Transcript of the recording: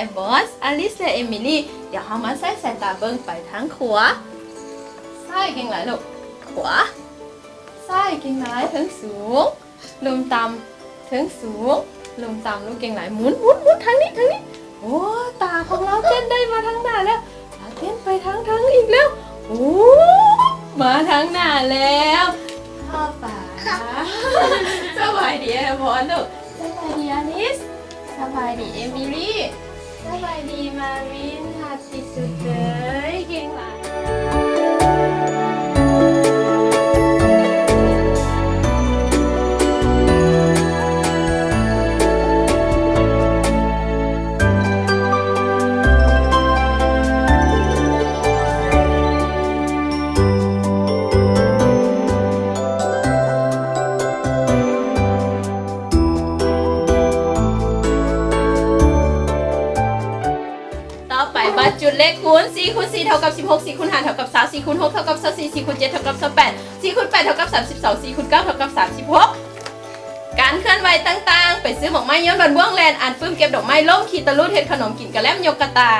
ອາບອດ, ອາລິສ ແລະ ເອມິລີ. ດຽວເຮົາມາໃຊ້ສາຍຕາເບິ່ງໄປທາງຂວາ. ຊ້າຍເກັ່ງຫຼາຍລູກ. ຂວາ. ຊ້າຍເກັ່ງຫຼາຍ. ເທິງສູງ. ລົງຕ່ຳ. ເທິງສູງ. ລົງຕ່ຳ. ລູກເກັ່ງຫຼາຍ. ໝູນ, ໝູນ, ໝູນ. ທາງນີ້, ທາງນີ້. ໂອ້, ຕາຂອງລາວເຕັ້ນໄດ້ມາທາງໜ້າແລ້ວ. ລາວເຕັ້ນໄປທາງເທິງອີກແລ້ວ. ໂອ້, ມາທາງໜ້າແລ້ວ. ພໍ່ປາ. ສະບາຍດີ ອາບອດລູກ. ສະບາຍດີ ອາລິສ. ສະບາຍດີ ເອມິລີ. ສະບາຍດີ ມາວິນ. ຮັກທີ່ສຸດເລີຍ. ເກັ່ງຫຼາຍ. ຕໍ່ໄປ ບາດຈຸດເລກຄູນ. ສີ່ຄູນສີ່ເທົ່າກັບສິບຫົກ, ສີ່ຄູນຫ້າເທົ່າກັບຊາວ, ສີ່ຄູນຫົກເທົ່າກັບຊາວສີ່, ສີ່ຄູນເຈັດເທົ່າກັບຊາວແປດ, ສີ່ຄູນແປດເທົ່າກັບສາມສິບສອງ, ສີ່ຄູນເກົ້າເທົ່າກັບສາມສິບຫົກ. ການເຄື່ອນໄຫວຕ່າງໆ, ໄປຊື້ໝາກໄມ້, ໂຍນບານບ້ວງ, ແລ່ນ, ອ່ານປຶ້ມ, ເກັບດອກໄມ້, ລົ້ມ, ຂີ່ຕະລຸດ, ເຮັດຂະໜົມ, ກິນກະແລັມ, ຍົກກະຕ່າ.